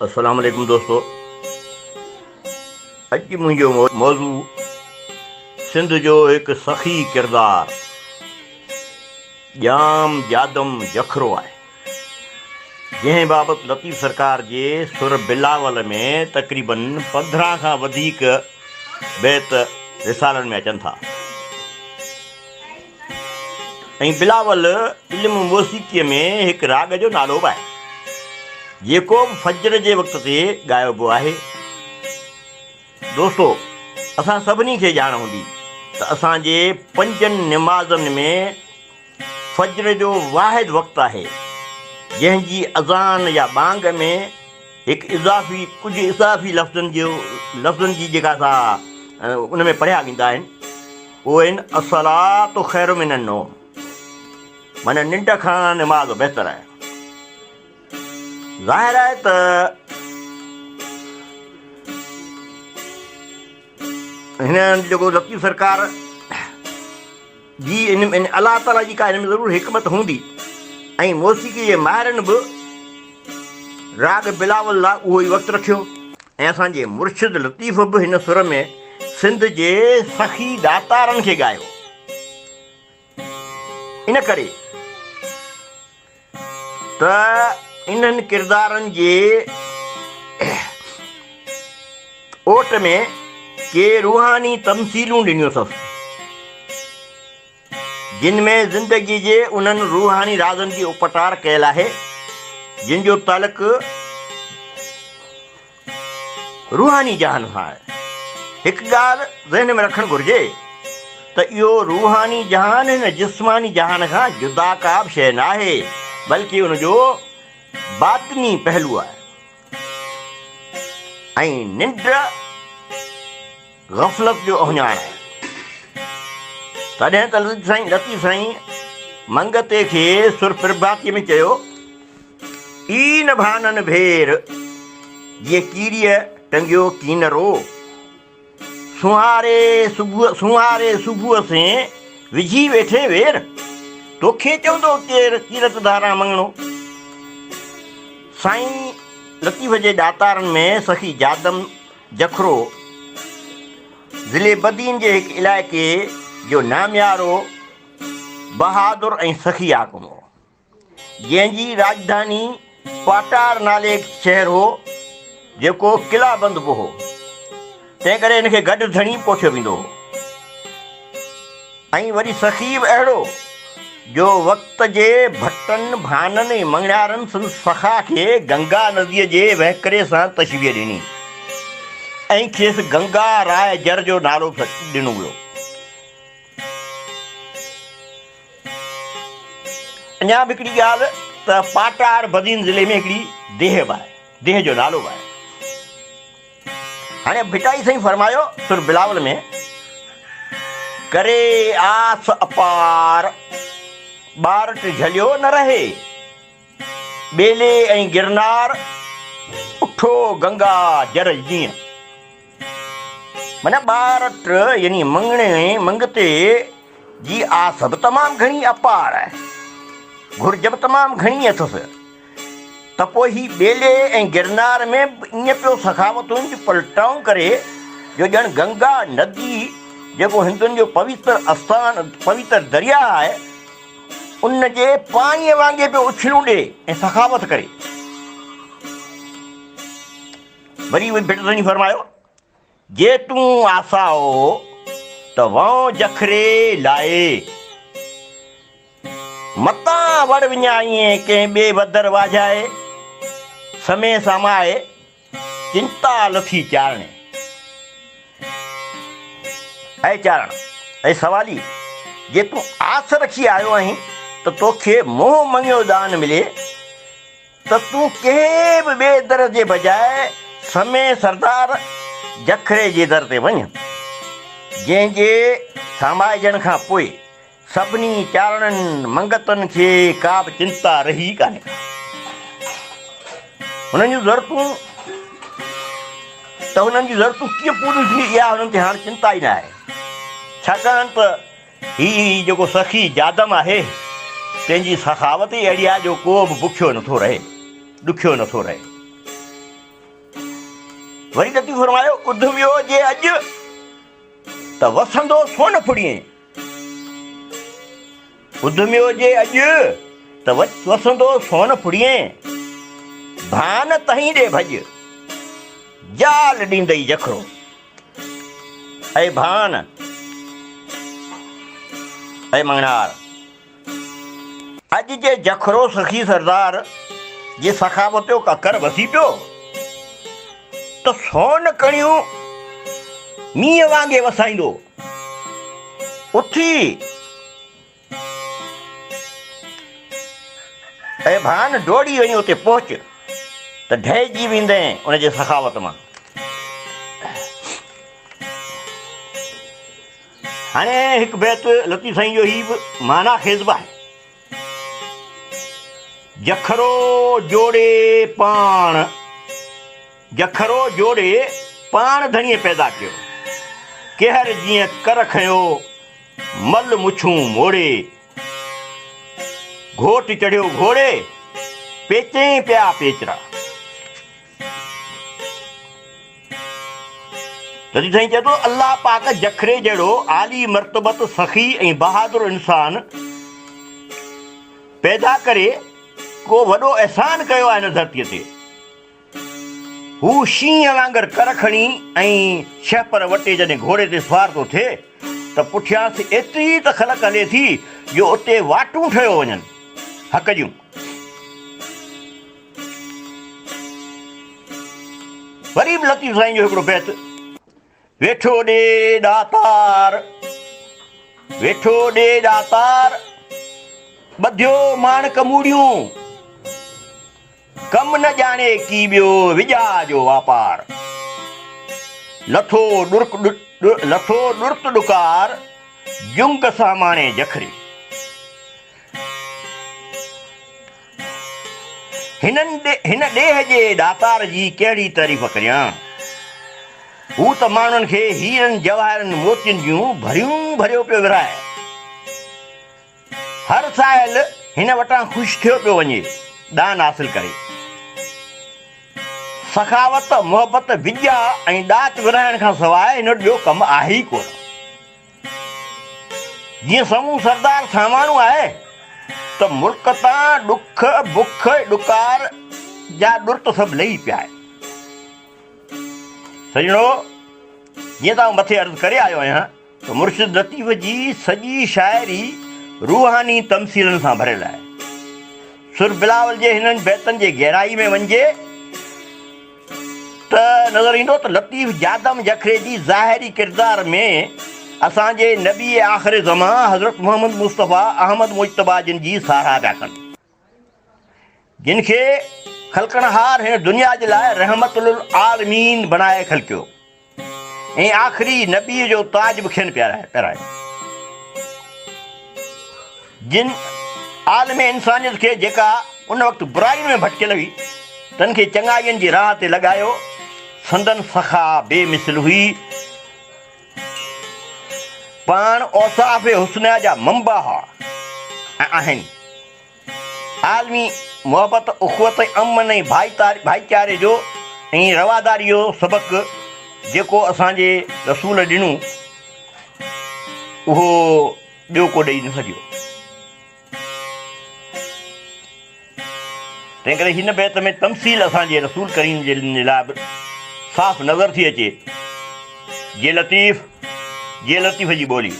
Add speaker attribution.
Speaker 1: السلام عليڪم دوستو اڄ منهنجو موضوع سنڌ جو هڪ سخي ڪردار ڄام جادم جکرو آهي جنهن بابت لطيف سرڪار جي سر بلاول ۾ تقريبن 15 کان وڌيڪ بيت رسالن ۾ اچن ٿا ۽ بلاول علم موسيقيء ۾ هڪ راڳ جو نالو به آهي، جيڪو به فجر جي وقت تي ڳايوبو آهي. دوستو! اسان سڀني کي ڄاڻ هوندي ته اسان جي پنجن نمازن ۾ فجر جو واحد وقت آهي، جنهن جي اذان يا ٻانگ ۾ هڪ اضافي ڪجهه اضافي لفظن جو لفظن جي جيڪا سا ان ۾ پڙهيا ويندا آهن. اهي آهن الصلوة خير من النوم معنيٰ ننڊ کان نماز بهتر آهي. ظاهر آهي ته هن هنڌ جيڪو لطيف سرڪار جي ان ۾ الله تعاليٰ جي ڪا هن ۾ ضرور حڪمت هوندي ۽ موسيقي جي ماهرن به راڳ بلاول لاء اهو ئي وقت رکيو ۽ اسان جي مرشد لطيف به هن سر ۾ سنڌ جي سخي ڏاتارن کي ڳايو. ان ڪري ته انهن ڪردارن جي اوٽ ۾ ڪي روحاني تمثيلون ڏنيون اٿس. جن ۾ زندگيء جي انهن روحاني رازن جي اپٽار ڪيل آهي، جن جو تعلق روحاني جهان سان آهي. هڪ ڳالهه ذهن ۾ رکڻ گهرجي ته اهو روحاني جهان هن جسماني جهان کان جدا ڪا به شيء ناهي، بلڪه ان جو باطني پهلو آهي ۽ ننڊ غفلت جو اهڃاڻ آهي. تڏهن ته لطيف سائين لطيف سائين منگتي کي سر پرڀاتيء ۾ چيو، اي نه ڀانن ڀير، جيئن ڪيڙيء ٽنگيو ڪينرو، سونهاري صبح سونهاري صبح سين وجهي ويٺي وير، توکي چوندو ڪير ڪيرت ڌاران مڱڻو. سائين لطيف جي ڏاتارن ۾ سخي جادم جکرو ضلعي بدين جي هڪ علائقي جو ناميارو بهادر ۽ سخي حاڪم هو، جنهن جي راڄڌاني پاٽار نالي هڪ شهر هو، جيڪو قلعه بند به هو، تنهنڪري هن کي گڍ ڌڻي ڪوٺيو ويندو هو. ۽ وري سخي به اهڙو جو وقت جي ڀٽن، ڀانن ۽ مڱڻهارن سندس سخا کي گنگا نديء جي وهڪري سان تشبيهه ڏني ۽ کيس گنگا راء جر جو نالو به ڏنو ويو. اڃا به هڪڙي ڳالهه ته پاٽار بدين ضلعي ۾ هڪڙي ديهه به آهي، ديهه جو نالو به آهي. هاڻي ڀٽائي سائين فرمايو سر بلاول ۾، ڪري آس اپار، ٻارٽ جهليو نه رهي، ٻيلي ۽ گرنار، اٺو گنگا جر جيئن. معنيٰ ٻارٽ يعني مڱڻي، منگتي، جي آس به تمام گهڻي اپار آهي، گهرج به تمام گهڻي اٿس. ته پوء هي ٻيلي ۽ گرنار ۾ به ائين پيو سخاوتن جون پلٽائون ڪري جو ڄڻ گنگا ندي جيڪو هندن جو پويتر اسٿان پويتر درياهه آهي ان جي پاڻيء وانگي پيو اڇلون ڏي ۽ سخاوت ڪري. وري ڀٽ ڌڻي فرمايو. جي تون آسائو ته وئون جکري لائي. متان وڙ وڃائين ڪنهن ٻئي ودر واجهائي. سمي سامائي چنتا لٿي چارڻي. اي چارڻ، اي سوالي، جي تون آس رکي آيو آهين ته توکي منهن مڱيو ڏان ملي، ته تون ڪنهن به ٻئي در جي بجاء سمي سردار جکري جي در تي وڃ، جنهن جي سامائجڻ کان پوء سڀني چارڻن منگتن کي ڪا به چنتا رهي ئي ڪانهي ڪا. هنن جون ضرورتون ته هنن جون ضرورتون ڪيئن پوريون ٿينديون اها هنن تي هاڻ چنتا ئي نه آهي، ڇاڪاڻ ته هي جيڪو سخي جادم آهي، تنهن جي سخاوت ئي اهڙي آهي جو ڪو به بکيو نٿو رهي، ڏکيو نٿو رهي. وري لطيف فرمايو، اڌميو جي اڄ ته وسندو سون ڦڙين. اڌميو جي اڄ ته وسندو سون ڦڙين. ڀان تهين ڏي ڀڄ، جال ڏيندئي جکرو. اي ڀان، اي مڱڻهار! اڄ جي جکرو سخي سردار جي سخاوت جو ڪڪر وسي پيو ته سون ڪڻيون مينهن وانگي وسائيندو. اٿي اي ڀان ڊوڙي وڃي اتي پهچ ته ڍئجي ويندين ان جي سخاوت مان. هاڻي هڪ بيت لطيف سائين جو هي به معنيٰ خيز به آهي. جکرو جوڙي پاڻ، جکرو جوڙي پاڻ ڌڻيء پيدا ڪيو. ڪيهر جيئن ڪر کنيو، مل مڇون موڙي. گهوٽ چڙهيو گهوڙي، پيچين پيا پيچرا. لطيف سائين چئي ٿو، الله پاڪ جکري جهڙو عالي مرتبت، سخي ۽ بهادر انسان پيدا ڪري ڪو وڏو احسان ڪيو آهي هن ڌرتيء تي. هو شينهن وانگر ڪر کڻي ۽ شهپر وٽي جڏهن گهوڙي تي سوار ٿو ٿئي ته پٺيانس ايتري ته خلق هلي ٿي جو اتي واٽون ٺهيو وڃن حق جون. وري به لطيف سائين جو هڪڙو بيت، ويٺو ڏي ڏاتار، ويٺو ڏي ڏاتار، ٻڌيو ماڻڪ موڙيون، ڪم نه ڄاڻي ڪي ٻيو وڄا جو واپار، لٿو ڏرڪ لٿو ڏرت ڏڪار، جنگ ساماڻي جکري. هنن هن ڏيهه جي ڏاتار جي ڪهڙي تعريف ڪريان؟ هو ته ماڻهن کي هيرن جواهرن موتين جون ڀريون ڀريو پيو ورهائي. هر سائل هن وٽان خوش ٿيو پيو وڃي ڏان حاصل ڪري. سخاوت، محبت، وڄا ۽ ڏات ورهائڻ کان سواء هن وٽ ٻيو ڪم آهي ئي ڪونه. جيئن سمون سردار ساماڻو آهي ته ملڪ تان ڏک، بک ۽ ڏڪار جا ڏرت سڀ لهي پيا آهن. سڄڻو، جيئن ته آئون مٿي عرض ڪري آيو آهيان ته مرشد لطيف جي سڄي شاعري روحاني تمثيلن سان ڀريل آهي. سر بلاول جي هنن بيتن جي گهرائي ۾ وڃجي ته نظر ايندو ته لطيف جادم جکري جي ظاهري ڪردار ۾ اسان جي نبي آخر زمان حضرت محمد مصطفيٰ احمد مجتبيٰ جن جي ساراهه پيا ڪن، جن کي خلقڻهار هن دنيا جي لاء رحمت للعالمين بڻائي خلقيو. ۽ آخري نبيء جو تاج به کين پهرايو، جن عالم انسانيت کي جيڪا ان وقت براين ۾ ڀٽڪيل هئي، تن کي چڱائين جي راهه تي لڳايو. سندن سخا بي مثل هئي. پاڻ اوصاف حسنيٰ جا منبع هئا ۽ آهن. عالمي محبت، اخوت ۽ امن ۽ ڀائيچاري جو ۽ رواداري جو سبق جيڪو اسان جي رسول ڏنو اهو ٻيو ڪو ڏئي نه سگهيو. تنهن ڪري هن بيت ۾ تمثيل اسان جي رسول ڪريم جي لاء به صاف نظر ٿي اچي. جي لطيف، جي لطيف جي ٻولي.